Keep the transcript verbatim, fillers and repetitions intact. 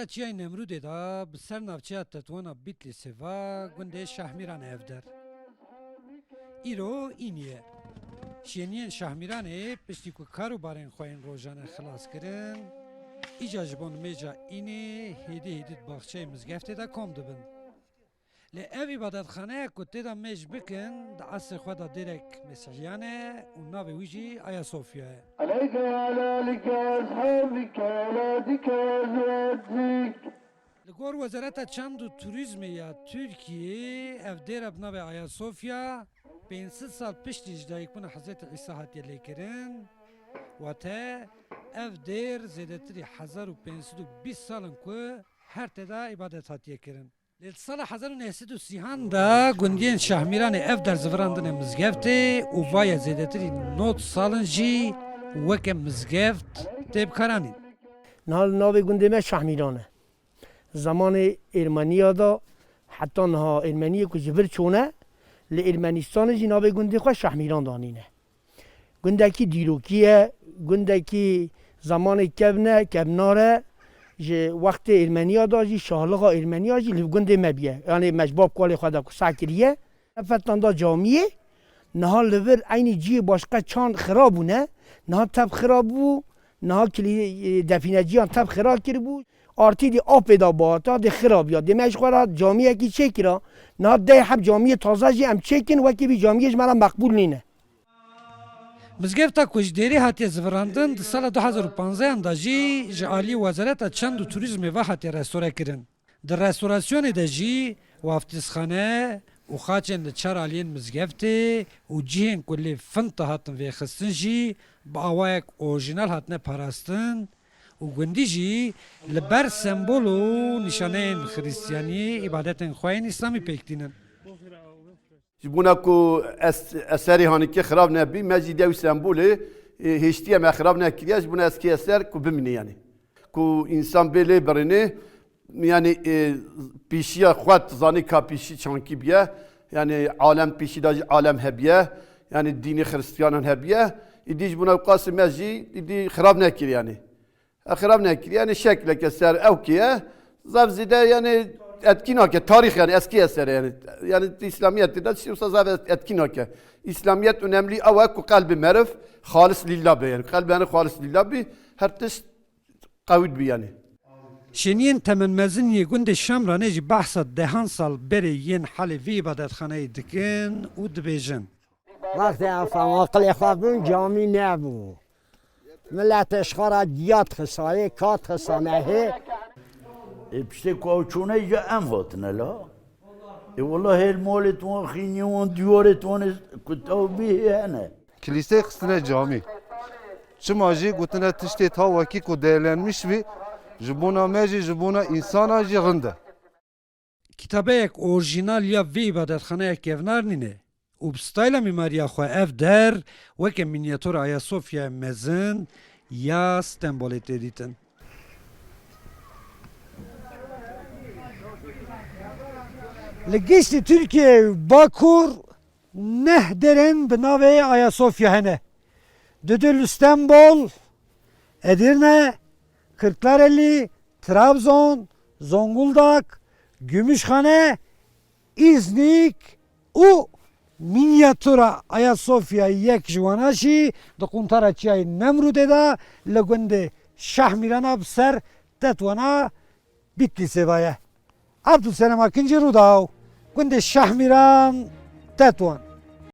Çiyayê Nemrûdê de bi ser navçeya Tetwana Bîtlîsê ve gundê Şahmîran e ev der. Îro înî ye. Şêniyên Şahmîranê piştî ku kar û barên xwe yên rojane xilas kirin, îca ji bo nimêja înê hêdî hêdî di baxçeyê mizgeftê de kom dibin. Lê ev îbadetxane ye ku tê de mêj bikin, di esrê xwe de dêrek Mesîhiyan e û navê wî jî Ayasofya ye. عليك وعلى آلك وأصحابك وأولادك وأزواجك. Li gor Wezareta Çand û Turîzmê ya Tirkiyê, ev dêre bi navê Ayasofya pênc sed sal piştî ji dayikbûna Hezretî Îsa hatiye lêkirin. Wate ev dêr zêdetirî hezar û pênc sed û bîst sal in ku her tê de îbadet hatiye kirin. Lê di sala hezar û neh sed û sîhan de gundiyên Şahmîranê ev der zivirandine mizgeftê û vaye zêdetirî nod sal in jî weke mizgeft tê bikaranîn. Niha li navê gundê me Şahmîran e. Zemanê Ermeniya de heta niha Ermeniyê ku ji vir çûne, li Ermenistanê jî navê gundê xwe Şahmîran danîne. Gundekî dîrokî ye, gundekî zemanê kevn e, kevnar e. Ji wextê Ermeniya de jî, şahlixa Ermeniya jî li gundê me bûye. Yanî me ji bab kalê xwe de kusa kiriye. Fetan da camiyê, niha li vir eynî cihê başqe çand xira bûne. Niha tev xira bû, niha kilî-, defîneciyan tev xira kiribû. Artî dê apê de bihata, dê xira biya. Dê me ji xwe re camiyekî çêkira. Niha deh heb camiyê taze jî em çêkin, wekî vî camiyê ji me re meqbûl nîne. Mizgefta ku ji dêrê hatiye zivirandin, di sala du hezar û panzdehan de jî ji aliyê Wezareta Çand û Turîzmê ve hatiye restore kirin. Di restorasyonê de jî waftizxane û xaçên li çar aliyên mizgeftê û cihên ku lê finta hatin vêxistin jî bi awayek orjînal hatine parastin û gundî jî li ber sembol û nîşaneyên xiristiyanî îbadetên xwe yên îslamî pêk tînin. Ji bona ku es-, eserê hanîkê xirab nebî, me jî dew sembolê, e, hêştiye me xirab nekiriye, ji bona eskê eser ku bimîne yanî. Ku însan bê lê birînê, yanî, e, pîşiya xwe tu zanî ka pîşî çankî biye, yanî alem pîşî de jî alem hebiye, yanî dînê xiristiyanan hebiye, îdî ji bona qasî me jî îdî xirab nekiriye yanî. E, xirab nekiriye, yanî şekleke ser ew kê ye. Zaf zêde, yanî etkî nake. Tarîx, yanî eskî eser e, yanî, yanî Îslamiyetê de tiştê wisa zaf et-, etkî nake. Îslamiyet önemli ew e ku qelbê meriv xalis lîla be, yanî qelbê meriv xalis lîla bî, her tişt qewî dibî, yanî. Şêniyên temenmezin yê gundê Şamranê jî behsa dehan sal berê yên halê vê îbadetxaneyê dikin û dibêjin. Wextê ev aqilê xwe bûn, camî nebû. Miletê ji xwe re giya dixisayê, ka dixisane hê. Ê, piştê ku ew çûne îca em hatine la. Ê, wela hêl malê wan, xîniyê wan, diyarê wan ê ku ew bî hê hene. Kilîseyê xistine camî. Çima jî gotine tiştê ta wekî ku değerlenmiş bî, ji bona me jî, ji bona însana jî rind e. Kitabeyek orjînal ya vê îbadetxaneyê kevnar nîne û bi stayla mîmariya xwe ev der weke mînyatura Ayasofyaya mezin ya Stenbolê tê dîtin. Li giştî Tirkiye û Bakur neh derên bi navê Ayasofya hene. Dudu li Stenbol, Edirne, Kırklareli, Trabzon, Zonguldak, Gümüşhane, İznik û mînyatura Ayasofya yek ji wana jî di quntara çiyayê Nemrûdê de li gundê Şahmîrana bi ser Tetwana Bîtlîsê ve ye. Abdulselam Akinci, Rûdaw, gundê Şahmîran, Tetwan.